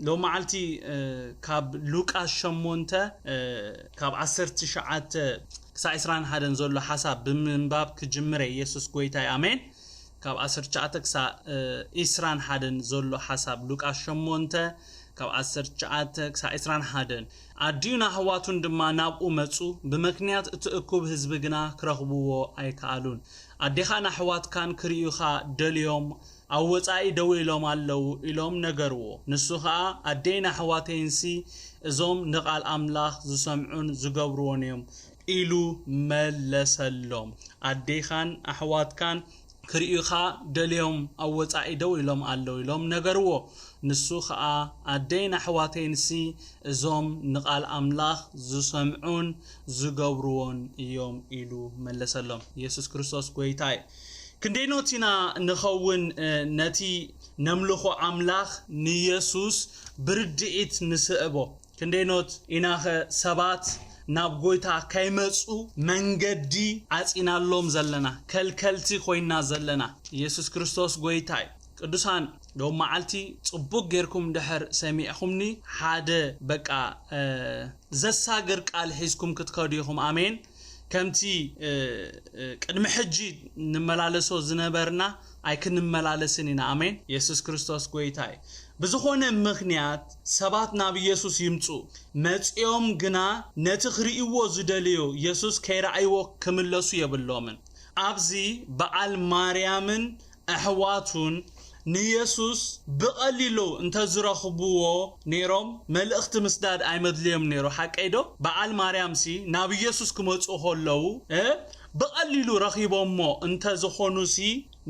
ሎመዓልቲ ካብ ሉቃስ ሸሞንተ ካብ ዓሰርተ ትሽዓተ ክሳብ ዕስራን ሓደን ዘሎ ሓሳብ ብምንባብ ክጅምር እየ። ኢየሱስ ጎይታ እዩ። ኣሜን። ካብ ዓሰርተ ትሽዓተ ክሳብ ዕስራን ሓደን ዘሎ ሓሳብ ሉቃስ ሸሞንተ ካብ ዓሰርተ ትሽዓተ ክሳብ ዕስራን ሓደን። ኣዲኡን ኣሕዋቱን ድማ ናብኡ መጹ፣ ብምኽንያት እቲ እኩብ ህዝቢ ግና ክረኽብዎ ኣይከኣሉን። ኣዴኻን ኣሕዋትካን ክርእዩኻ ደልዮም ኣብ ወጻኢ ደው ኢሎም ኣለዉ ኢሎም ነገርዎ። ንሱ ኸኣ ኣደይን ኣሕዋተይንሲ እዞም ንቓል ኣምላኽ ዝሰምዑን ዝገብርዎን እዮም ኢሉ መለሰሎም። ኣዴኻን ኣሕዋትካን ክርእዩኻ ደልዮም ኣብ ወጻኢ ደው ኢሎም ኣለዉ ኢሎም ነገርዎ። ንሱ ኸኣ ኣደይን ኣሕዋተይንሲ እዞም ንቓል ኣምላኽ ዝሰምዑን ዝገብርዎን እዮም ኢሉ መለሰሎም። ኢየሱስ ክርስቶስ ጎይታ እዩ። ክንደይኖት ኢና ንኸውን ነቲ ነምልኾ ኣምላኽ ንየሱስ ብርድኢት ንስእቦ? ክንደይኖት ኢናኸ ሰባት ናብ ጎይታ ከይመጹ መንገዲ ዓጺናሎም ዘለና፣ ከልከልቲ ኮይና ዘለና? ኢየሱስ ክርስቶስ ጎይታ እዩ። ቅዱሳን፣ ሎም መዓልቲ ጽቡቅ ጌርኩም ድሕር ሰሚዕኹምኒ፣ ሓደ በቃ ዘሳግር ቃል ሒዝኩም ክትከዱ ኢኹም። ኣሜን። ከምቲ ቅድሚ ሕጂ ንመላለሶ ዝነበርና ኣይክንመላለስን ኢና። ኣሜን። የሱስ ክርስቶስ ጎይታ እዩ። ብዝኾነ ምኽንያት ሰባት ናብ ኢየሱስ ይምጹ፣ መጺኦም ግና ነቲ ክርእይዎ ዝደልዩ ኢየሱስ ከይረኣይዎ ክምለሱ የብሎምን። ኣብዚ በዓል ማርያምን ኣሕዋቱን ንየሱስ ብቐሊሉ እንተዝረኽብዎ ነይሮም፣ መልእኽቲ ምስዳድ ኣይመድልዮም ነይሩ። ሓቀይ ዶ? በዓል ማርያምሲ ናብ ኢየሱስ ክመጹ ከለዉ፣ እ፣ ብቐሊሉ ረኺቦሞ እንተዝኾኑሲ፣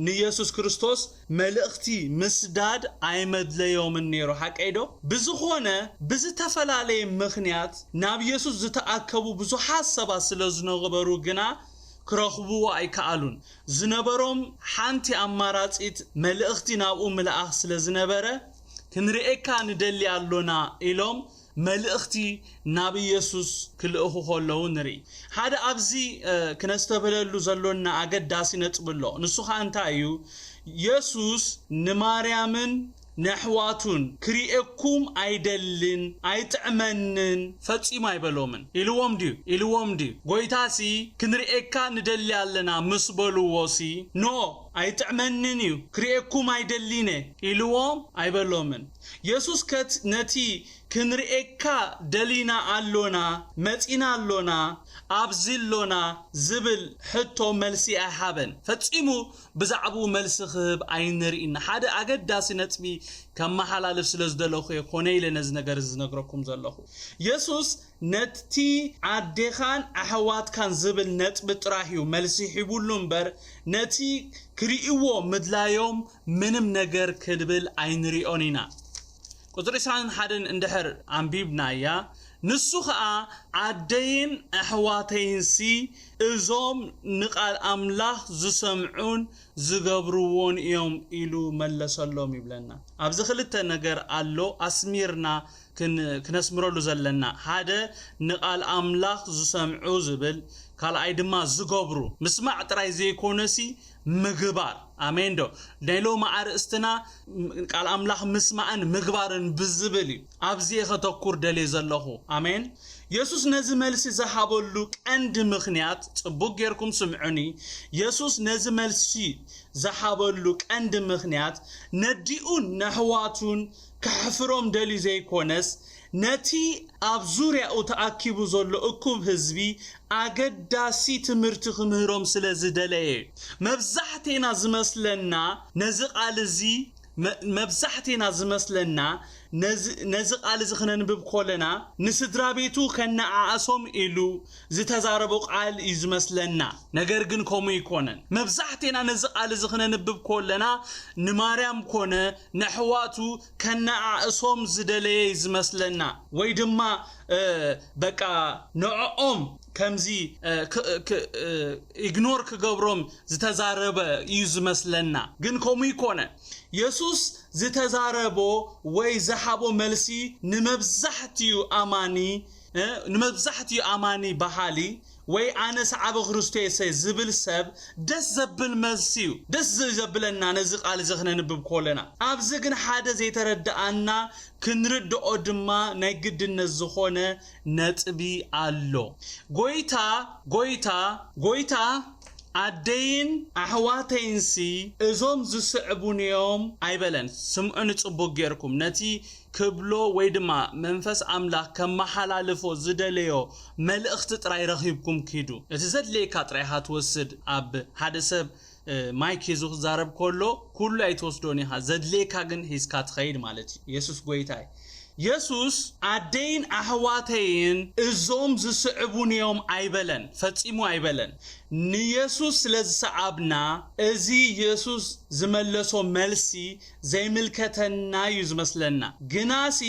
ንየሱስ ክርስቶስ መልእኽቲ ምስዳድ ኣይመድለዮምን ነይሩ። ሓቀይ ዶ? ብዝኾነ፣ ብዝተፈላለየ ምኽንያት ናብ የሱስ ዝተኣከቡ ብዙሓት ሰባት ስለ ዝነበሩ ግና ክረኽብዎ ኣይከኣሉን። ዝነበሮም ሓንቲ ኣማራጺት መልእኽቲ ናብኡ ምልኣኽ ስለ ዝነበረ፣ ክንርእየካ ንደሊ ኣሎና ኢሎም መልእኽቲ ናብ ኢየሱስ ክልእኹ ከለዉ ንርኢ። ሓደ ኣብዚ ክነስተብህለሉ ዘሎና ኣገዳሲ ነጥቢ ኣሎ። ንሱ ኸኣ እንታይ እዩ? የሱስ ንማርያምን ነሕዋቱን ክርእየኩም ኣይደልን፣ ኣይጥዕመንን ፈጺሙ ኣይበሎምን። ኢልዎም ድዩ? ኢልዎም ድዩ? ጎይታሲ ክንርእየካ ንደሊ ኣለና ምስ በልዎሲ፣ ኖ፣ ኣይጥዕመንን እዩ፣ ክርእየኩም ኣይደሊነ ኢልዎም ኣይበሎምን። የሱስ ከት ነቲ ክንርእየካ ደሊና ኣሎና፣ መጺና ኣሎና፣ ኣብዚ ኣሎና ዝብል ሕቶ መልሲ ኣይሃበን። ፈጺሙ ብዛዕባኡ መልሲ ክህብ ኣይንርኢና። ሓደ ኣገዳሲ ነጥቢ ከመሓላልፍ ስለ ዝደለኹ እየ ኮነ ኢለ ነዚ ነገር እዚ ዝነግረኩም ዘለኹ። የሱስ ነቲ ኣዴኻን ኣሕዋትካን ዝብል ነጥቢ ጥራሕ እዩ መልሲ ሂቡሉ እምበር፣ ነቲ ክርእይዎ ምድላዮም ምንም ነገር ክብል ኣይንሪኦን ኢና። ቁጽሪ ዕስራን ሓደን እንድሕር ኣንቢብናያ፣ ንሱ ኸኣ ኣደይን ኣሕዋተይንሲ እዞም ንቓል ኣምላኽ ዝሰምዑን ዝገብርዎን እዮም ኢሉ መለሰሎም ይብለና። ኣብዚ ክልተ ነገር ኣሎ ኣስሚርና ክን-፣ ክነስምረሉ ዘለና። ሓደ ንቓል ኣምላኽ ዝሰምዑ ዝብል፣ ካልኣይ ድማ ዝገብሩ። ምስማዕ ጥራይ ዘይኮነሲ ምግባር። ኣሜን ዶ? ናይ ሎሚ ኣርእስትና ቃል ኣምላኽ ምስማዕን ምግባርን ብዝብል እዩ። ኣብዚ እየ ከተኩር ደልየ ዘለኹ። ኣሜን። የሱስ ነዚ መልሲ ዝሃበሉ ቀንዲ ምኽንያት፣ ጽቡቕ ጌርኩም ስምዑኒ፣ የሱስ ነዚ መልሲ ዝሃበሉ ቀንዲ ምኽንያት ነዲኡን ነሕዋቱን ከሕፍሮም ደልዩ ዘይኮነስ፣ ነቲ ኣብ ዙርያኡ ተኣኪቡ ዘሎ እኩብ ህዝቢ ኣገዳሲ ትምህርቲ ክምህሮም ስለ ዝደለየ እዩ። መብዛሕቴና ዝመስለና ነዚ ቃል እዚ፣ መ-፣ መብዛሕቴና ዝመስለና ነዚ፣ ነዚ ቃል እዚ ክነንብብ ከለና፣ ንስድራ ቤቱ ከነዓእሶም ኢሉ ዝተዛረቦ ቃል እዩ ዝመስለና። ነገር ግን ከምኡ ኣይኮነን። መብዛሕቴና ነዚ ቃል እዚ ክነንብብ ከለና፣ ንማርያም ኮነ ንኣሕዋቱ ከነዓእሶም ዝደለየ እዩ ዝመስለና። ወይ ድማ፣ እ፣ በቃ ንዕኦም ከምዚ፣ እ፣ ክ-፣ ክ-፣ እ፣ ኢግኖር ክገብሮም ዝተዛረበ እዩ ዝመስለና። ግን ከምኡ ኣይኮነን። የሱስ ዝተዛረቦ ወይ ዝሃቦ መልሲ ንመብዛሕትኡ ኣማኒ እ፣ ንመብዛሕትኡ ኣማኒ በሃሊ ወይ ኣነ ሰዓቢ ክርስቶስ እየ ዝብል ሰብ ደስ ዘብል መልሲ እዩ። ደስ ዘ-፣ ዘብለና ነዚ ቃል እዚ ክነንብብ ከለና። ኣብዚ ግን ሓደ ዘይተረድኣና ክንርድኦ ድማ ናይ ግድነት ዝኾነ ነጥቢ ኣሎ። ጎይታ፣ ጎይታ፣ ጎይታ ኣደይን ኣሕዋተይንሲ እዞም ዝስዕቡንዮም ኣይበለን። ስምዑኒ ጽቡቕ ጌርኩም። ነቲ ክብሎ ወይ ድማ መንፈስ ኣምላኽ ከመሓላልፎ ዝደለዮ መልእኽቲ ጥራይ ረኺብኩም ኪዱ። እቲ ዘድልየካ ጥራይ ኢኻ ትወስድ። ኣብ ሓደ ሰብ፣ እ፣ ማይክ ሒዙ ክዛረብ ከሎ ኩሉ ኣይትወስዶን ኢኻ። ዘድልየካ ግን ሒዝካ ትኸይድ ማለት እዩ። የሱስ ጎይታ እዩ። የሱስ ኣደይን ኣሕዋተይን እዞም ዝስዕቡንዮም ኣይበለን። ፈጺሙ ኣይበለን። ንየሱስ ስለ ዝሰዓብና፣ እዚ የሱስ ዝመለሶ መልሲ ዘይምልከተና እዩ ዝመስለና። ግናሲ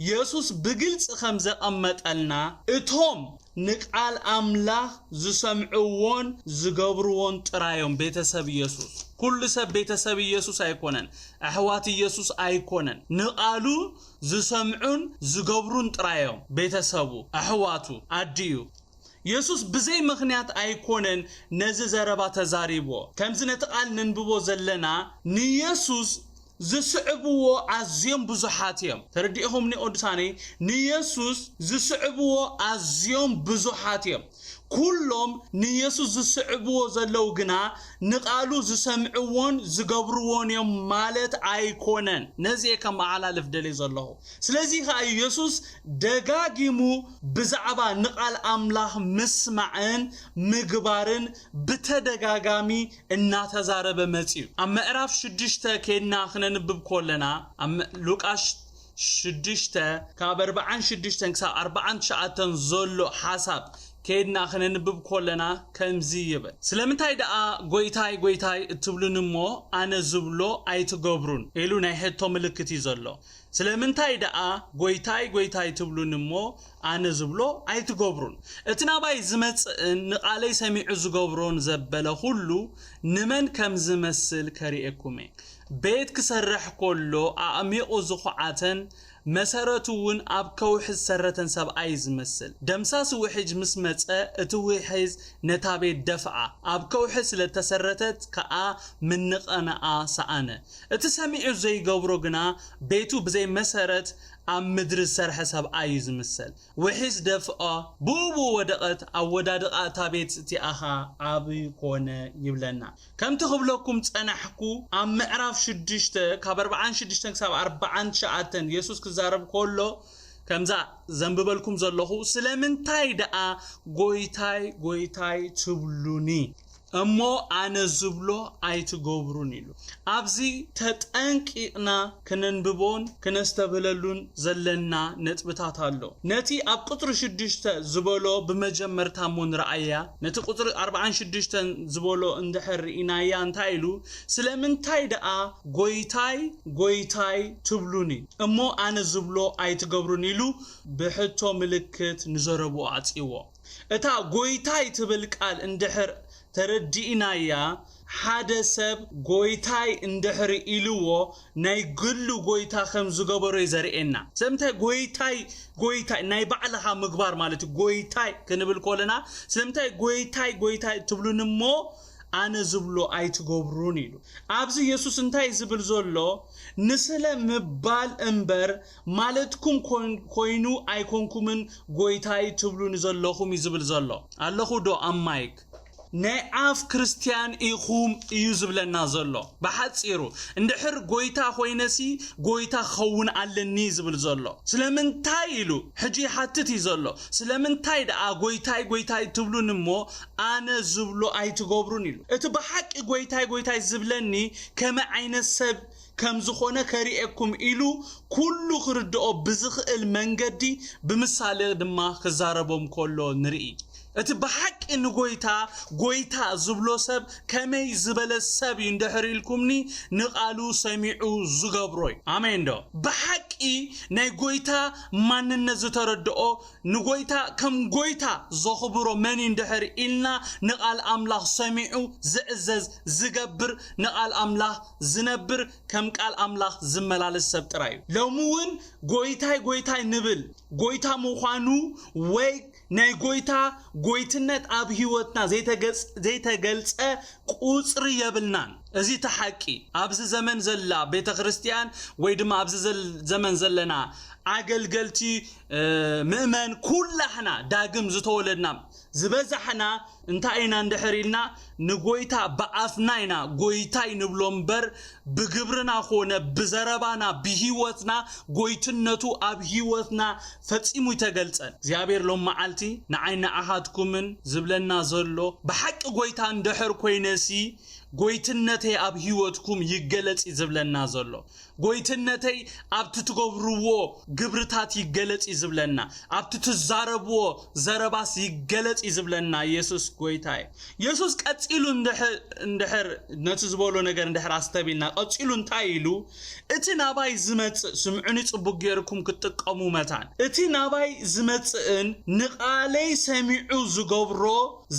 የሱስ ብግልጺ ከም ዘቐመጠልና፣ እቶም ንቃል ኣምላኽ ዝሰምዕዎን ዝገብርዎን ጥራዮም ቤተሰብ የሱስ። ኩሉ ሰብ ቤተሰብ የሱስ ኣይኮነን። ኣሕዋት የሱስ ኣይኮነን። ንቃሉ ዝሰምዑን ዝገብሩን ጥራዮም ቤተሰቡ፣ ኣሕዋቱ፣ ኣዲኡ። የሱስ ብዘይ ምኽንያት ኣይኮነን ነዚ ዘረባ ተዛሪብዎ። ከምዚ ነቲ ቃል ነንብቦ ዘለና፣ ንየሱስ ዝስዕብዎ ኣዝዮም ብዙሓት እዮም። ተረዲእኹምኒ ቅዱሳነይ? ንየሱስ ዝስዕብዎ ኣዝዮም ብዙሓት እዮም። ኩሎም ንየሱስ ዝስዕብዎ ዘለዉ ግና ንቃሉ ዝሰምዕዎን ዝገብርዎን እዮም ማለት ኣይኮነን። ነዚ እየ ከመሓላልፍ ደልየ ዘለኹ። ስለዚ ከኣ እዩ የሱስ ደጋጊሙ ብዛዕባ ንቃል ኣምላኽ ምስማዕን ምግባርን ብተደጋጋሚ እናተዛረበ መጺኡ። ኣብ ምዕራፍ ሽዱሽተ ኬድና ክነንብብ ከለና፣ ኣብ ም-፣ ሉቃስ ሽዱሽተ ካብ ኣርባዓን ሽዱሽተን ክሳብ ኣርባዓን ትሽዓተን ዘሎ ሓሳብ ኬድና ክነንብብ ከለና ከምዚ ይብል፣ "ስለምንታይ ደኣ ጎይታይ፣ ጎይታይ እትብሉኒ እሞ ኣነ ዝብሎ ኣይትገብሩን?" ኢሉ ናይ ሕቶ ምልክት እዩ ዘሎ። "ስለምንታይ ደኣ ጎይታይ፣ ጎይታይ ትብሉኒ እሞ ኣነ ዝብሎ ኣይትገብሩን? እቲ ናባይ ዝመጽእን ንቓለይ ሰሚዑ ዝገብሮን ዘበለ ኩሉ ንመን ከም ዝመስል ከርእየኩም እየ። ቤት ክሰርሕ ከሎ ኣዕሚቑ ዝኹዓተን መሰረቱ እውን ኣብ ከውሒ ዝሰረተን ሰብኣይ እዩ ዝመስል። ደምሳሲ ውሒጅ ምስ መጸ እቲ ውሒዝ ነታ ቤት ደፍኣ፣ ኣብ ከውሒ ስለ እተሰረተት ከኣ ምንቐንኣ ሰኣነ። እቲ ሰሚዑ ዘይገብሮ ግና ቤቱ ብዘይ መሰረት ኣብ ምድሪ ዝሰርሐ ሰብኣይ እዩ ዝምሰል። ውሒዝ ደፍኦ፣ ብኡ ብኡ ወደቐት፣ ኣወዳድቓ እታ ቤት እቲኣ ኸኣ ዓቢ ኮነ" ይብለና። ከምቲ ክብለኩም ጸናሕኩ፣ ኣብ ምዕራፍ ሽዱሽተ ካብ ኣርባዓን ሽዱሽተን ክሳብ ኣርባዓን ትሽዓተን የሱስ ክዛረብ ከሎ፣ ከምዛ ዘንብበልኩም ዘለኹ፣ "ስለምንታይ ደኣ ጎይታይ፣ ጎይታይ ትብሉኒ?" እሞ ኣነ ዝብሎ ኣይትገብሩን ኢሉ። ኣብዚ ተጠንቂቕና ክነንብቦን ክነስተብህለሉን ዘለና ነጥብታት ኣሎ። ነቲ ኣብ ቁጽሪ ሽዱሽተ ዝበሎ ብመጀመርታ እሞ ንረኣያ። ነቲ ቁጽሪ ኣርባዓን ሽዱሽተን ዝበሎ እንድሕር ርኢናያ እንታይ ኢሉ? "ስለምንታይ ደኣ ጎይታይ፣ ጎይታይ ትብሉኒ፣ እሞ ኣነ ዝብሎ ኣይትገብሩን?" ኢሉ ብሕቶ ምልክት ንዘረብኡ ኣጽዎ። እታ ጎይታይ ትብል ቃል እንድሕር ተረዲእናያ፣ ሓደ ሰብ ጎይታይ እንድሕር ኢልዎ፣ ናይ ግሉ ጎይታ ከም ዝገበሮ እዩ ዘርእየና። ስለምንታይ ጎይታይ፣ ጎይታይ ናይ ባዕልኻ ምግባር ማለት እዩ። ጎይታይ ክንብል ከለና፣ ስለምንታይ ጎይታይ፣ ጎይታይ ትብሉኒ እሞ ኣነ ዝብሎ ኣይትገብሩን ኢሉ። ኣብዚ የሱስ እንታይ ዝብል ዘሎ? ንስለ ምባል እምበር ማለትኩም ኮን-፣ ኮይኑ ኣይኮንኩምን ጎይታይ ትብሉኒ ዘለኹም እዩ ዝብል ዘሎ። ኣለኹ ዶ ኣብ ማይክ? ናይ ኣፍ ክርስትያን ኢኹም እዩ ዝብለና ዘሎ። ብሓጺሩ፣ እንድሕር ጎይታ ኮይነሲ ጎይታ ክኸውን ኣለኒ ዝብል ዘሎ። ስለምንታይ ኢሉ ሕጂ ይሓትት እዩ ዘሎ። ስለምንታይ ደኣ ጎይታይ፣ ጎይታይ ትብሉኒ እሞ ኣነ ዝብሎ ኣይትገብሩን ኢሉ። እቲ ብሓቂ ጎይታይ፣ ጎይታይ ዝብለኒ ከመይ ዓይነት ሰብ ከም ዝኾነ ከርእየኩም ኢሉ ኩሉ ክርድኦ ብዝኽእል መንገዲ ብምሳሌ ድማ ክዛረቦም ከሎ ንርኢ። እቲ ብሓቂ ንጎይታ ጎይታ ዝብሎ ሰብ ከመይ ዝበለ ሰብ እዩ እንድሕር ኢልኩምኒ፣ ንቓሉ ሰሚዑ ዝገብሮ እዩ። ኣሜን ዶ? ብሓቂ ናይ ጎይታ ማንነት ዝተረድኦ፣ ንጎይታ ከም ጎይታ ዘኽብሮ መን እዩ እንድሕር ኢልና፣ ንቓል ኣምላኽ ሰሚዑ ዝእዘዝ፣ ዝገብር፣ ንቓል ኣምላኽ ዝነብር፣ ከም ቃል ኣምላኽ ዝመላለስ ሰብ ጥራይ እዩ። ሎሚ እውን ጎይታይ ጎይታይ ንብል፣ ጎይታ ምዃኑ ወይ ናይ ጎይታ ጎይትነት ኣብ ህይወትና ዘይተገጽ-፣ ዘይተገልጸ ቁጽሪ የብልናን። እዚ እቲ ሓቂ። ኣብዚ ዘመን ዘላ ቤተ ክርስቲያን ወይ ድማ ኣብዚ ዘል-፣ ዘመን ዘለና ኣገልገልቲ፣ እ፣ ምእመን ኩላህና ዳግም ዝተወለድና ዝበዛሕና እንታይ ኢና እንድሕር ኢልና፣ ንጎይታ ብኣፍና ኢና ጎይታይ ንብሎ እምበር፣ ብግብርና ኮነ ብዘረባና ብህይወትና ጎይትነቱ ኣብ ህይወትና ፈጺሙ ይተገልጸን። እግዚኣብሔር ሎም መዓልቲ ንዓይ ንኣኻትኩምን ዝብለና ዘሎ፣ ብሓቂ ጎይታ እንድሕር ኮይነሲ ጎይትነተይ ኣብ ህይወትኩም ይገለጽ እዩ ዝብለና ዘሎ። ጎይትነተይ ኣብቲ ትገብርዎ ግብርታት ይገለጽ እዩ ዝብለና፣ ኣብቲ ትዛረብዎ ዘረባስ ይገለጽ እዩ ዝብለና። የሱስ ጎይታ እዩ። የሱስ ቀጺሉ እንድሕ-፣ እንድሕር ነቲ ዝበሎ ነገር እንድሕር ኣስተቢልና፣ ቀጺሉ እንታይ ኢሉ? "እቲ ናባይ ዝመጽእ"፣ ስምዑኒ ጽቡቅ ጌርኩም ክትጥቀሙ መታን፣ "እቲ ናባይ ዝመጽእን ንቓለይ ሰሚዑ ዝገብሮ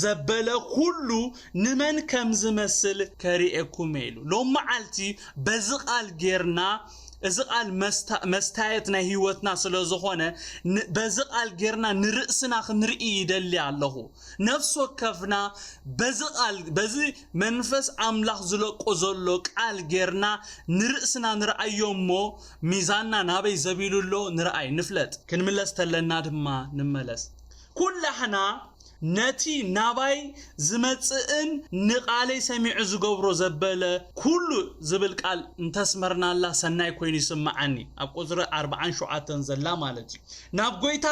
ዘበለ ኩሉ ንመን ከም ዝመስል ከርእየኩም እየ" ኢሉ። ሎም መዓልቲ በዚ ቃል ጌርና፣ እዚ ቃል መስታ-፣ መስታየት ናይ ህይወትና ስለ ዝኾነ፣ ን-፣ በዚ ቃል ጌርና ንርእስና ክንርኢ ይደሊ ኣለኹ። ነፍሲ ወከፍና በዚ ቃል፣ በዚ መንፈስ ኣምላኽ ዝለቆ ዘሎ ቃል ጌርና ንርእስና ንርኣዮ እሞ፣ ሚዛንና ናበይ ዘቢሉ ኣሎ ንርኣይ፣ ንፍለጥ። ክንምለስ ተለና ድማ ንመለስ። ኩላህና ነቲ ናባይ ዝመጽእን ንቓለይ ሰሚዑ ዝገብሮ ዘበለ ኩሉ ዝብል ቃል እንተስመርናላ ሰናይ ኮይኑ ይስምዓኒ። ኣብ ቁጽሪ ኣርብዓን ሸውዓተን ዘላ ማለት እዩ። ናብ ጎይታ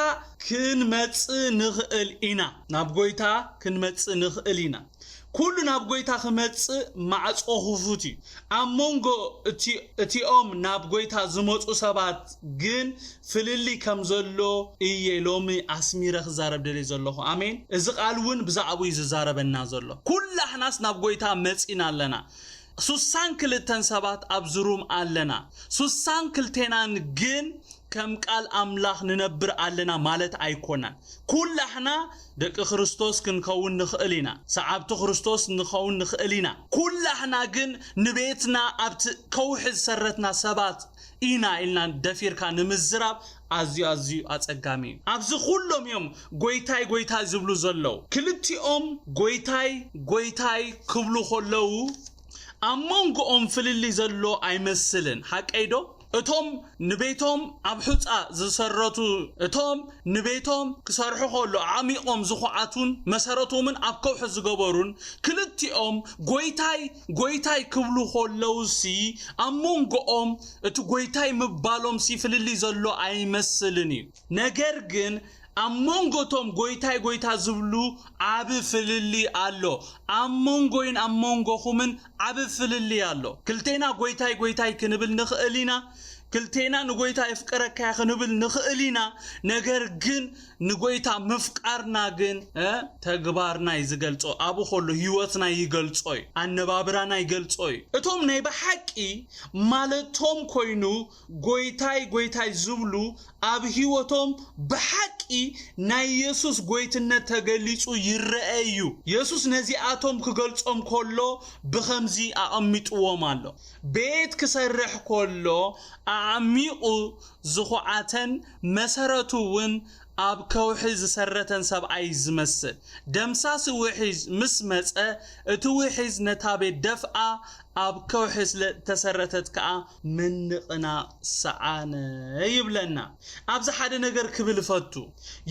ክንመጽእ ንኽእል ኢና። ናብ ጎይታ ክንመጽእ ንኽእል ኢና። ኩሉ ናብ ጎይታ ክመጽእ ማዕጾ ክፉት እዩ። ኣብ መንጎ እቲ-፣ እቲኦም ናብ ጎይታ ዝመጹ ሰባት ግን ፍልልይ ከም ዘሎ እየ ሎሚ ኣስሚረ ክዛረብ ደልየ ዘለኹ። ኣሜን። እዚ ቃል እውን ብዛዕባኡ እዩ ዝዛረበና ዘሎ። ኩላህናስ ናብ ጎይታ መጺና ኣለና። ሱሳን ክልተን ሰባት ኣብዚ ሩም ኣለና። ሱሳን ክልቴናን ግን ከም ቃል ኣምላኽ ንነብር ኣለና ማለት ኣይኮነን። ኩላህና ደቂ ክርስቶስ ክንከውን ንኽእል ኢና። ሰዓብቲ ክርስቶስ ንኸውን ንኽእል ኢና። ኩላህና ግን ንቤትና ኣብቲ ከውሒ ዝሰረትና ሰባት ኢና ኢልና ደፊርካ ንምዝራብ ኣዝዩ፣ ኣዝዩ ኣጸጋሚ እዩ። ኣብዚ ኩሎም እዮም ጎይታይ፣ ጎይታይ ዝብሉ ዘለዉ። ክልቲኦም ጎይታይ፣ ጎይታይ ክብሉ ከለዉ ኣብ መንጎኦም ፍልልይ ዘሎ ኣይመስልን። ሓቀይ ዶ? እቶም ንቤቶም ኣብ ሑጻ ዝሰረቱ፣ እቶም ንቤቶም ክሰርሑ ከሎ ኣዕሚቖም ዝኹዓቱን መሰረቶምን ኣብ ከውሒ ዝገበሩን፣ ክልቲኦም ጎይታይ፣ ጎይታይ ክብሉ ከለውሲ፣ ኣብ መንጎኦም እቲ ጎይታይ ምባሎምሲ ፍልልይ ዘሎ ኣይመስልን እዩ። ነገር ግን ኣብ መንጎ እቶም ጎይታይ፣ ጎይታይ ዝብሉ ዓቢ ፍልልይ ኣሎ። ኣብ መንጎይን ኣብ መንጎኹምን ዓቢ ፍልልይ ኣሎ። ክልቴና ጎይታይ፣ ጎይታይ ክንብል ንኽእል ኢና። ክልቴና ንጎይታ የፍቅረካ እየ ክንብል ንኽእል ኢና። ነገር ግን ንጎይታ ምፍቃርና ግን፣ እ፣ ተግባርና እዩ ዝገልጾ። ኣብኡ ከሎ ህይወትና ይገልጾ እዩ። ኣነባብራና ይገልጾ እዩ። እቶም ናይ ብሓቂ ማለቶም ኮይኑ ጎይታይ፣ ጎይታይ ዝብሉ ኣብ ህይወቶም ብሓቂ ናይ የሱስ ጎይትነት ተገሊጹ ይረአ እዩ። የሱስ ነዚኣቶም ክገልጾም ከሎ ብኸምዚ ኣቐሚጥዎም ኣሎ። ቤት ክሰርሕ ከሎ ኣዕሚቑ ዝኹዓተን መሰረቱ እውን ኣብ ከውሒ ዝሰረተን ሰብኣይ ዝመስል። ደምሳሲ ውሒዝ ምስ መጸ፣ እቲ ውሒዝ ነታ ቤት ደፍኣ፣ ኣብ ከውሒ ስለ እተሰረተት ከኣ መንቕና ሰኣነ ይብለና። ኣብዚ ሓደ ነገር ክብል እፈቱ።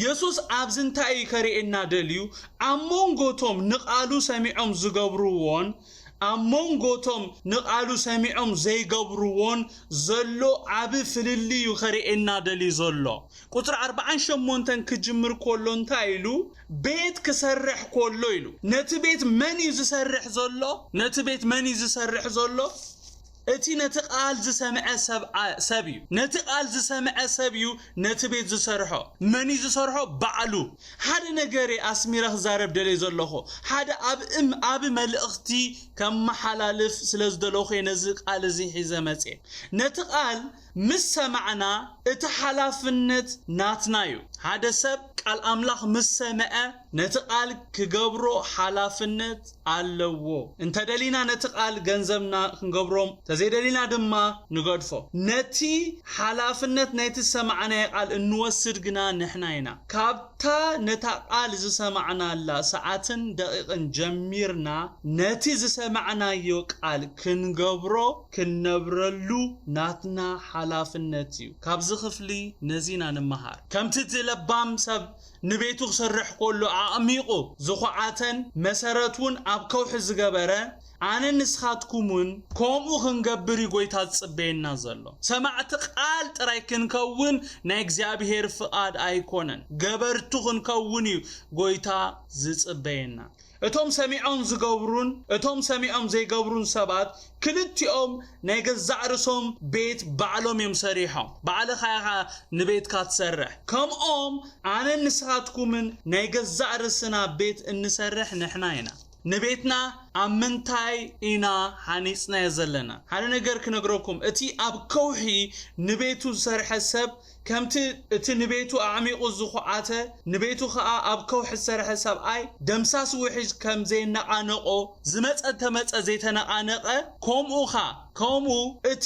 የሱስ ኣብዚ እንታይ እዩ ከርእየና ደልዩ? ኣብ መንጎቶም ንቓሉ ሰሚዖም ዝገብርዎን ኣብ መንጎቶም ንቓሉ ሰሚዖም ዘይገብርዎን ዘሎ ዓቢ ፍልልይ እዩ ከርእየና ደልዩ ዘሎ። ቁጽሪ ኣርብዓን ሸሞንተን ክጅምር ከሎ እንታይ ኢሉ? ቤት ክሰርሕ ከሎ ኢሉ። ነቲ ቤት መን እዩ ዝሰርሕ ዘሎ? ነቲ ቤት መን እዩ ዝሰርሕ ዘሎ? እቲ ነቲ ቃል ዝሰምዐ ሰብ እዩ። ነቲ ቃል ዝሰምዐ ሰብ እዩ ነቲ ቤት ዝሰርሖ። መን እዩ ዝሰርሖ? ባዕሉ። ሓደ ነገር ኣስሚረ ክዛረብ ደልየ ዘለኹ፣ ሓደ ኣብ እም ኣብ መልእኽቲ ከመሓላልፍ ስለ ዝደለኹ እየ ነዚ ቃል እዚ ሒዘ መጽየ። ነቲ ቃል ምስ ሰማዕና እቲ ሓላፍነት ናትና እዩ። ሓደ ሰብ ቃል ኣምላኽ ምስ ሰምዐ ነቲ ቃል ክገብሮ ሓላፍነት ኣለዎ። እንተደሊና ነቲ ቃል ገንዘብና ክንገብሮም፣ ተዘይደሊና ድማ ንገድፎ። ነቲ ሓላፍነት ናይቲ ዝሰማዕናዮ ቃል እንወስድ ግና ንሕና ኢና። ካብታ ነታ ቃል ዝሰማዕናላ ሰዓትን ደቂቕን ጀሚርና ነቲ ዝሰማዕናዮ ቃል ክንገብሮ ክንነብረሉ ናትና ሓላፍነት እዩ። ካብዚ ክፍሊ ነዚ ኢና ንመሃር። ከምቲ እቲ ለባም ሰብ ንቤቱ ክሰርሕ ከሎ ኣዕሚቑ ዝኹዓተን መሰረት እውን ኣብ ከውሒ ዝገበረ፣ ኣነ ንስኻትኩምን ከምኡ ክንገብር እዩ ጎይታ ዝጽበየና ዘሎ። ሰማዕቲ ቃል ጥራይ ክንከውን ናይ እግዚኣብሔር ፍቓድ ኣይኮነን። ገበርቱ ክንከውን እዩ ጎይታ ዝጽበየና። እቶም ሰሚዖም ዝገብሩን እቶም ሰሚዖም ዘይገብሩን ሰባት ክልቲኦም ናይ ገዛእ ርእሶም ቤት ባዕሎም እዮም ሰሪሖም። ባዕልኻ ኢኻ ንቤትካ ትሰርሕ። ከምኦም ኣነን ንስኻትኩምን ናይ ገዛእ ርእስና ቤት እንሰርሕ ንሕና ኢና። ንቤትና ኣብ ምንታይ ኢና ሃኒጽናዮ ዘለና? ሓደ ነገር ክነግረኩም፣ እቲ ኣብ ከውሒ ንቤቱ ዝሰርሐ ሰብ ከምቲ እቲ ንቤቱ ኣዕሚቑ ዝኹዓተ፣ ንቤቱ ኸኣ ኣብ ከውሒ ዝሰርሐ ሰብኣይ ደምሳስ ውሒጅ ከም ዘየነቓነቖ፣ ዝመጸ እንተመጸ ዘይተነቓነቐ፣ ከምኡ ኸኣ፣ ከምኡ እቲ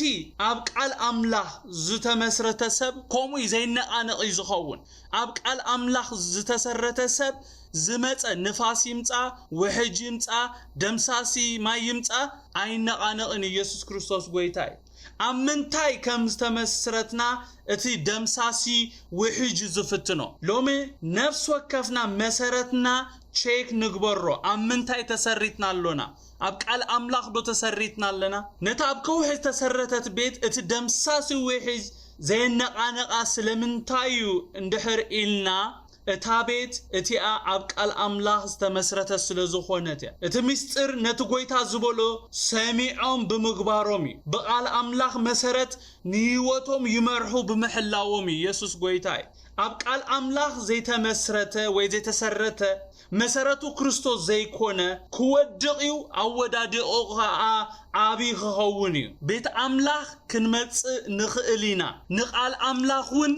ኣብ ቃል ኣምላኽ ዝተመስረተ ሰብ ከምኡ እዩ፣ ዘይነቓነቕ እዩ ዝኸውን። ኣብ ቃል ኣምላኽ ዝተሰረተ ሰብ ዝመጸ ንፋስ ይምጻ፣ ውሕጅ ይምጻ፣ ደምሳሲ ማይ ይምጻ፣ ኣይነቓነቕን። ኢየሱስ ክርስቶስ ጎይታ እዩ። ኣብ ምንታይ ከም ዝተመስረትና እቲ ደምሳሲ ውሕጅ እዩ ዝፍትኖ። ሎሚ ነፍሲ ወከፍና መሰረትና ቼክ ንግበሮ። ኣብ ምንታይ ተሰሪትና ኣሎና? ኣብ ቃል ኣምላኽ ዶ ተሰሪትና ኣለና? ነታ ኣብ ከውሒ ዝተሰረተት ቤት እቲ ደምሳሲ ውሕጅ ዘየነቓነቓ ስለምንታይ እዩ እንድሕር ኢልና፣ እታ ቤት እቲኣ ኣብ ቃል ኣምላኽ ዝተመስረተት ስለ ዝኾነት እያ። እቲ ምስጢር ነቲ ጐይታ ዝበሎ ሰሚዖም ብምግባሮም እዩ። ብቃል ኣምላኽ መሰረት ንህይወቶም ይመርሑ ብምሕላዎም እዩ። ኢየሱስ ጐይታ እዩ። ኣብ ቃል ኣምላኽ ዘይተመስረተ ወይ ዘይተሰረተ፣ መሰረቱ ክርስቶስ ዘይኮነ፣ ክወድቕ እዩ፣ ኣወዳድቑ ኸኣ ዓቢ ክኸውን እዩ። ቤት ኣምላኽ ክንመጽእ ንኽእል ኢና። ንቃል ኣምላኽ እውን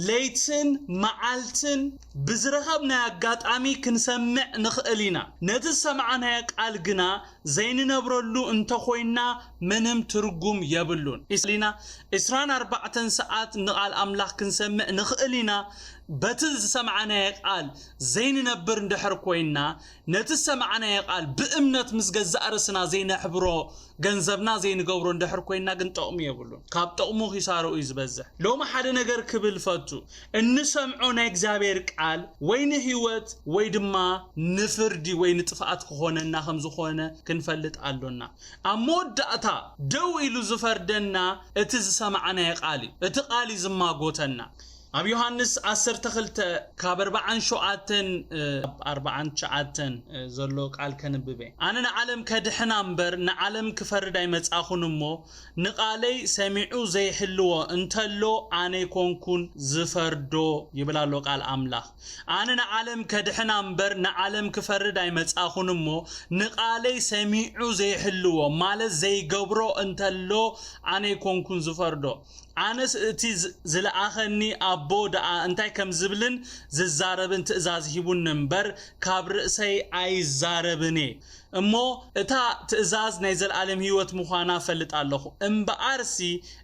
ለይትን መዓልትን ብዝረኸብናዮ ኣጋጣሚ ክንሰምዕ ንኽእል ኢና። ነቲ ዝሰማዕናዮ ቃል ግና ዘይንነብረሉ እንተኾይንና ምንም ትርጉም የብሉን። ኢስሊና ዕስራን ኣርባዕተን ሰዓት ንቃል ኣምላኽ ክንሰምዕ ንኽእል ኢና። በቲ ዝሰማዕናዮ ቃል ዘይንነብር እንድሕር ኮይንና፣ ነቲ ዝሰማዕናዮ ቃል ብእምነት ምስ ገዛእ ርእስና ዘይነሕብሮ፣ ገንዘብና ዘይንገብሮ እንድሕር ኮይንና ግን ጠቕሚ የብሉን። ካብ ጠቕሙ ኺሳርኡ እዩ ዝበዝሕ። ሎሚ ሓደ ነገር ክብል ፈቱ። እንሰምዖ ናይ እግዚኣብሔር ቃል ወይ ንህይወት ወይ ድማ ንፍርዲ ወይ ንጥፍኣት ክኾነና ከም ዝኾነ ክንፈልጥ ኣሎና። ኣብ መወዳእታ ደው ኢሉ ዝፈርደና እቲ ዝሰማዕናዮ ቃል እዩ። እቲ ቃል እዩ ዝማጎተና። ኣብ ዮሃንስ ዓሰርተ ክልተ ካብ ኣርባዓን ሸውዓተን፣ እ፣ ኣርባዓን ትሽዓተን፣ እ፣ ዘሎ ቃል ከንብብ እየ። ኣነ ንዓለም ከድሕና እምበር ንዓለም ክፈርድ ኣይመጻኹን እሞ፣ ንቓለይ ሰሚዑ ዘይሕልዎ እንተሎ፣ ኣነ ኣይኮንኩን ዝፈርዶ፣ ይብል ኣሎ ቃል ኣምላኽ። ኣነ ንዓለም ከድሕና እምበር ንዓለም ክፈርድ ኣይመጻኹን እሞ፣ ንቓለይ ሰሚዑ ዘይሕልዎ፣ ማለት ዘይገብሮ እንተሎ፣ ኣነ ኣይኮንኩን ዝፈርዶ። ኣነስ እቲ ዝ-፣ ዝለኣኸኒ ኣቦ ደኣ እንታይ ከም ዝብልን ዝዛረብን ትእዛዝ ሂቡኒ እምበር፣ ካብ ርእሰይ ኣይዛረብን እየ። እሞ እታ ትእዛዝ ናይ ዘለኣለም ህይወት ምዃና እፈልጥ ኣለኹ። እምበኣርሲ፣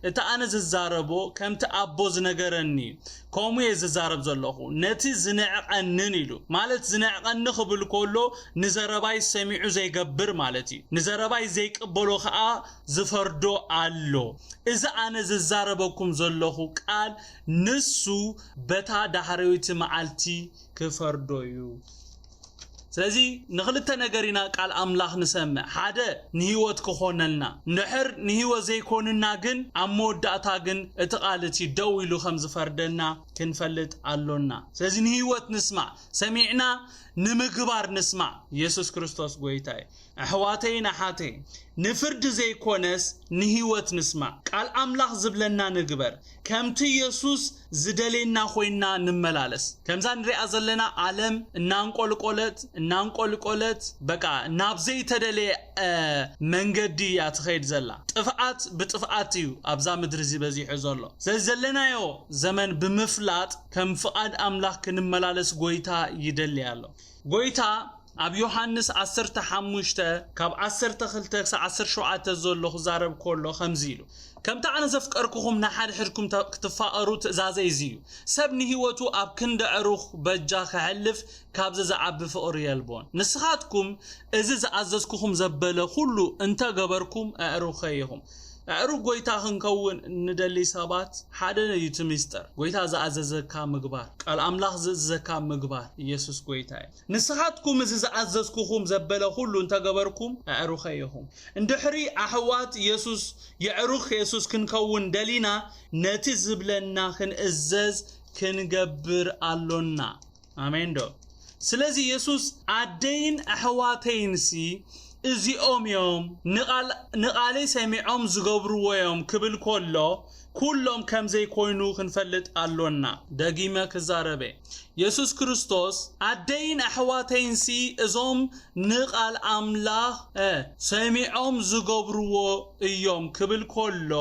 እቲ ኣነ ዝዛረቦ ከምቲ ኣቦ ዝነገረኒ እዩ። ከምኡ እየ ዝዛረብ ዘለኹ። ነቲ ዝንዕቐንን ኢሉ፣ ማለት ዝንዕቐኒ ክብል ከሎ፣ ንዘረባይ ሰሚዑ ዘይገብር ማለት እዩ። ንዘረባይ ዘይቅበሎ ኸኣ ዝፈርዶ ኣሎ። እዚ ኣነ ዝዛረበኩም ዘለኹ ቃል፣ ንሱ በታ ዳሕረወይቲ መዓልቲ ክፈርዶ እዩ። ስለዚ ንኽልተ ነገር ኢና ቃል ኣምላኽ ንሰምዕ። ሓደ ንህይወት ክኾነልና። እንድሕር ንህይወት ዘይኮንና ግን ኣብ መወዳእታ ግን እቲ ቃል እቲ ደው ኢሉ ከም ዝፈርደና ክንፈልጥ ኣሎና። ስለዚ ንህይወት ንስማዕ፣ ሰሚዕና ንምግባር ንስማዕ። ኢየሱስ ክርስቶስ ጎይታ እዩ። ኣሕዋተይን ኣሓተይን፣ ንፍርዲ ዘይኮነስ ንህይወት ንስማዕ። ቃል ኣምላኽ ዝብለና ንግበር። ከምቲ ኢየሱስ ዝደልየና ኮይና ንመላለስ። ከምዛ ንሪኣ ዘለና ዓለም እናንቆልቆለት፣ እናንቆልቆለት፣ በቃ ናብ ዘይተደለየ መንገዲ እያ ትኸይድ ዘላ። ጥፍኣት ብጥፍኣት እዩ ኣብዛ ምድሪ እዚ በዚሑ ዘሎ። ስለዚ ዘለናዮ ዘመን ብምፍላጥ ከም ፍቓድ ኣምላኽ ክንመላለስ ጎይታ ይደሊ ኣሎ። ጎይታ ኣብ ዮሃንስ ዓሰርተ ሓሙሽተ ካብ ዓሰርተ ክልተ ክሳብ ዓሰርተ ሸውዓተ ዘሎ ክዛረብ ከሎ ከምዚ ኢሉ፣ ከምቲ ኣነ ዘፍቀርኩኹም ንሓድሕድኩም ክትፋቐሩ ትእዛዘይ እዚ እዩ። ሰብ ንህይወቱ ኣብ ክንዲ ዕሩኽ በጃ ክሕልፍ ካብዚ ዝዓቢ ፍቕሪ የልቦን። ንስኻትኩም እዚ ዝኣዘዝኩኹም ዘበለ ኩሉ እንተገበርኩም ኣዕሩኸይ ኢኹም። ኣዕሩኽ ጎይታ ክንከውን ንደሊ ሰባት ሓደ እዩ እቲ ምስጢር። ጎይታ ዝኣዘዘካ ምግባር፣ ቃል ኣምላኽ ዝእዝዘካ ምግባር። ኢየሱስ ጎይታ እዩ። ንስኻትኩም እዚ ዝኣዘዝኩኹም ዘበለ ኩሉ እንተገበርኩም ኣዕሩኸይ ኢኹም። እንድሕሪ ኣሕዋት የሱስ፣ የዕሩኽ የሱስ ክንከውን ደሊና፣ ነቲ ዝብለና ክንእዘዝ ክንገብር ኣሎና። ኣሜን ዶ? ስለዚ የሱስ ኣደይን ኣሕዋተይንሲ እዚኦም እዮም፣ ንቓል-፣ ንቓለይ ሰሚዖም ዝገብርዎ እዮም ክብል ከሎ፣ ኩሎም ከም ዘይኮይኑ ክንፈልጥ ኣሎና። ደጊመ ክዛረበ፣ የሱስ ክርስቶስ ኣደይን ኣሕዋተይንሲ እዞም ንቓል ኣምላኽ፣ እ፣ ሰሚዖም ዝገብርዎ እዮም ክብል ከሎ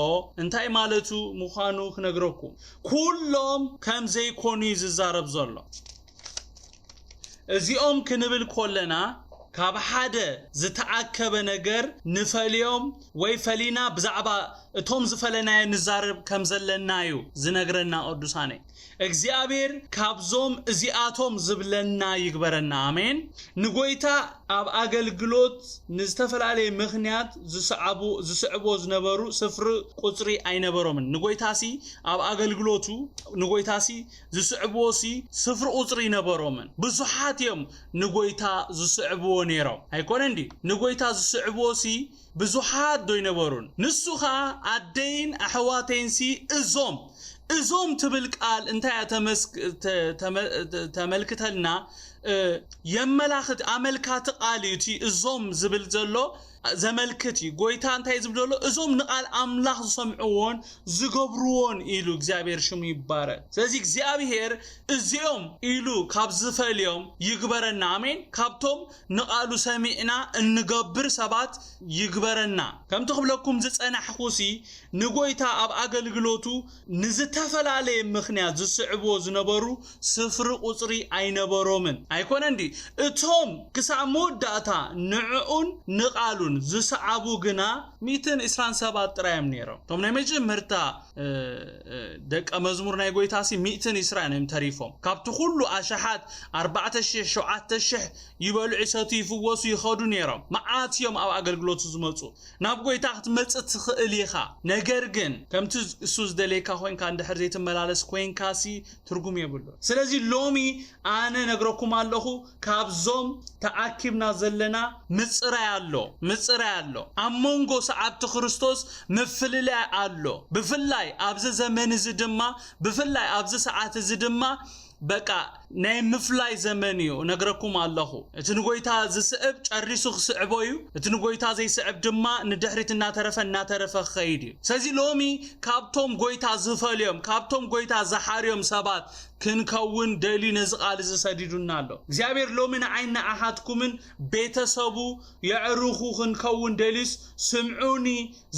እንታይ ማለቱ ምዃኑ ክነግረኩም። ኩሎም ከም ዘይኮኑ እዩ ዝዛረብ ዘሎ። እዚኦም ክንብል ከለና ካብ ሓደ ዝተኣከበ ነገር ንፈልዮም ወይ ፈሊና ብዛዕባ እቶም ዝፈለናዮ ንዛረብ ከም ዘለና እዩ ዝነግረና ቅዱሳነይ። እግዚኣብሔር ካብዞም እዚኣቶም ዝብለና ይግበረና። ኣሜን። ንጎይታ ኣብ ኣገልግሎት ንዝተፈላለየ ምኽንያት ዝስዓቡ-፣ ዝስዕቦ ዝነበሩ ስፍሪ ቁጽሪ ኣይነበሮምን። ንጎይታሲ ኣብ ኣገልግሎቱ ንጎይታሲ ዝስዕብዎሲ ስፍሪ ቁጽሪ ይነበሮምን። ብዙሓት እዮም ንጎይታ ዝስዕብዎ ነይሮም። ኣይኮነን ድዩ? ንጎይታ ዝስዕብዎሲ ብዙሓት ዶ ይነበሩን? ንሱ ኸኣ ኣደይን ኣሕዋተይንሲ እዞም፣ እዞም ትብል ቃል እንታይ እያ ተመስክ-፣ ተ-፣ ተመ-፣ ተ-፣ ተመልክተልና? እ፣ የመላኽት፣ ኣመልካቲ ቃል እዩ። እቲ እዞም ዝብል ዘሎ ዘመልክት እዩ። ጎይታ እንታይ ዝብል ዘሎ? እዞም ንቃል ኣምላኽ ዝሰምዕዎን ዝገብርዎን ኢሉ፣ እግዚኣብሔር ሽሙ ይባረክ። ስለዚ እግዚኣብሔር እዚኦም ኢሉ ካብ ዝፈልዮም ይግበረና። ኣሜን። ካብቶም ንቃሉ ሰሚዕና እንገብር ሰባት ይግበረና። ከምቲ ክብለኩም ዝጸናሕኩሲ፣ ንጎይታ ኣብ ኣገልግሎቱ ንዝተፈላለየ ምኽንያት ዝስዕብዎ ዝነበሩ ስፍሪ ቁጽሪ ኣይነበሮምን። ኣይኮነን ድዩ? እቶም ክሳብ መወዳእታ ንዕኡን ንቃሉን ዝሰዓቡ ግና ሚእትን ዕስራን ሰባት ጥራይ እዮም ነይሮም። እቶም ናይ መጀመርታ፣ እ፣ እ፣ ደቀ መዝሙር ናይ ጎይታሲ ሚእትን ዕስራን እዮም ተሪፎም። ካብቲ ኩሉ ኣሽሓት ኣርባዕተ ሽሕ፣ ሸውዓተ ሽሕ ይበልዑ፣ ይሰትዩ፣ ይፍወሱ፣ ይኸዱ ነይሮም። መዓት እዮም ኣብ ኣገልግሎቱ ዝመጹ። ናብ ጎይታ ክትመጽእ ትኽእል ኢኻ። ነገር ግን ከምቲ እሱ ዝደልየካ ኮይንካ እንድሕር ዘይትመላለስ ኮይንካሲ ትርጉም የብሉን። ስለዚ ሎሚ ኣነ ነግረኩም ኣለኹ፣ ካብዞም ተኣኪብና ዘለና ምጽራይ ኣሎ፣ ምጽራይ ኣሎ። ኣብ መንጎ ሰዓብቲ ክርስቶስ ምፍልላይ ኣሎ። ብፍላይ ኣብዚ ዘመን እዚ ድማ፣ ብፍላይ ኣብዚ ሰዓት እዚ ድማ በቃ ናይ ምፍላይ ዘመን እዩ፣ ነግረኩም ኣለኹ። እቲ ንጎይታ ዝስዕብ ጨሪሱ ክስዕቦ እዩ። እቲ ንጎይታ ዘይስዕብ ድማ ንድሕሪት እናተረፈ፣ እናተረፈ ክኸይድ እዩ። ስለዚ ሎሚ ካብቶም ጎይታ ዝፈልዮም፣ ካብቶም ጎይታ ዝሓርዮም ሰባት ክንከውን ደልዩ ነዚ ቃል እዚ ሰዲዱና ኣሎ። እግዚኣብሔር ሎሚ ንዓይን ንኣኻትኩምን ቤተሰቡ የዕሩኹ ክንከውን ደልዩስ፣ ስምዑኒ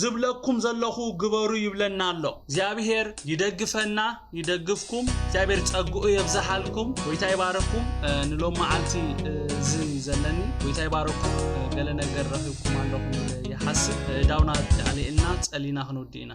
ዝብለኩም ዘለኹ ግበሩ ይብለና ኣሎ። እግዚኣብሔር ይደግፈና፣ ይደግፍኩም። እግዚኣብሔር ጸግኡ የብዝሓልኩም። ጎይታ ይባርኩም። እ፣ ንሎም መዓልቲ፣ እ፣ እዚ ዘለኒ። ጎይታ ይባርኩም። እ፣ ገለ ነገር ረኺብኩም ኣለኹም ኢለ ይሓስብ። እ፣ ዳውና ኣሊእና ጸሊና ክንውዲ ኢና።